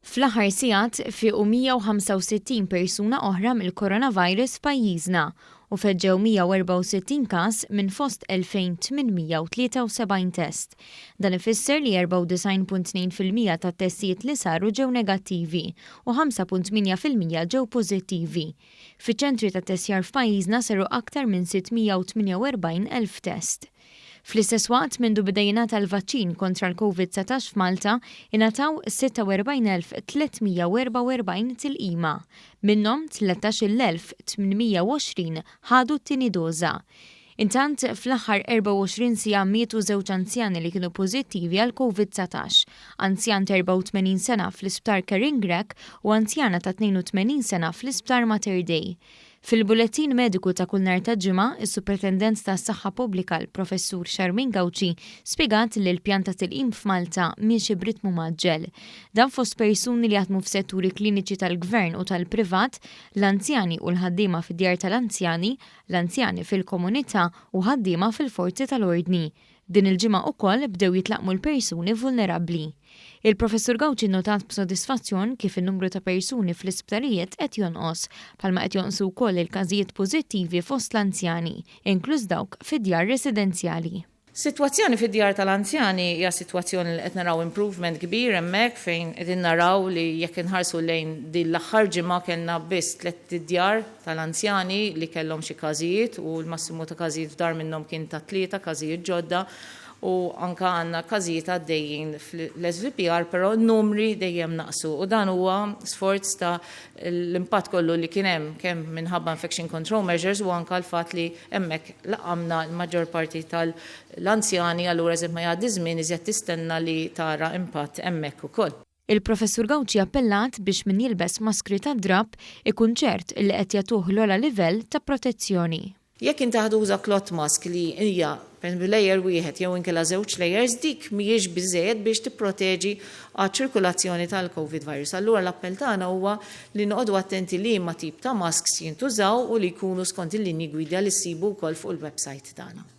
Fl-aħħar sigħat fiequ 165 persuna oħra mill-coronavirus f'pajjiżna u feġġew 164 każ minn fost 2,873 test. Dan ifisser li 94.2% tat-testijiet li saru ġew negattivi u 5.8% ġew pożittivi. Fiċ-ċentri ta' testjar f'pajjiżna saru aktar minn 648,000 test. Fl-istess waqt mindu beda jingħata l-vaċċin kontra l-Covid-19 f'Malta, ingħataw 46,344 tilqima. Minnhom 13,820 ħadu t-tieni doża. Intant, fl-aħħar 24 siegħa mietu żewġ anzjani li kienu pożittivi għal Covid-19, anzjan ta' 84 sena fl-Isptar Karin Grech u anzjana ta' 82 sena fl-Isptar Mater Dei. Fil-Bullettin Mediku ta' kull nhar ta' Ġimgħa, is-Supretendent tas-Saħħa Pubblika l-Professur Charmaine Gauci spjegat li l-pjan ta' tilqim f'Malta miexi b'ritmu mgħaġġel. Dan fost persuni li jaħdmu f'setturi kliniċi tal-Gvern u tal-privat, l-anzjani u l-ħaddiema fid-djar tal-anzjani, l-anzjani fil-komunità u ħaddiema fil-forzi tal-ordni. Din il-ġimgħa ukoll bdew jitlaqqmu l-persuni vulnerabbli. Il-Professur Gauci nnotat b'sodisfazzjon kif in-numru ta' persuni fl-isptarijiet qed jonqos, bħalma qed jonqsu wkoll il-każijiet pożittivi fost l-anzjani, inkluż dawk fid-djar residenzjali. Sitwazzjoni fid-djar tal-anzjani hija sitwazzjoni li qed naraw improvement kbir hemmhekk fejn qegħdin naraw li jekk inħarsu lejn din l-aħħar ġimgħa kellna biss tlett idjar tal-anzjani li kellhom xi każijiet u l-massimu ta' każijiet f'dar minnhom kien ta' tlieta każijiet ġodda u anke għandna każijiet għaddejjin fl-SVPR però n-numri dejjem naqsu u dan huwa sforz ta' l-impatt kollu li kien hemm kemm minħabba infection control measures u anke l-fatt li hemmhekk laqamna l-maġġor parti tal-anzjani allura iżjed ma jgħaddi żmien iżjed tistenna li tara impatt hemmhekk ukoll. Il-Professur Gauci appellat biex min jilbes maskri tad-drapp ikun ċert li qed jagħtuh l-ogħla livell ta' protezzjoni. Jekk inti ħa tuża cloth mask li hija pereżempju layer wieħed jew inkella żewġ layers, dik mhijiex biżżejjed biex tipproteġi għaċ-ċirkulazzjoni tal-Covid virus. Allura l-appell tagħna huwa li noqogħdu attenti liema tip ta' masks jintużaw u li jkunu skont il-linji gwida li ssibu wkoll fuq il-website tagħna.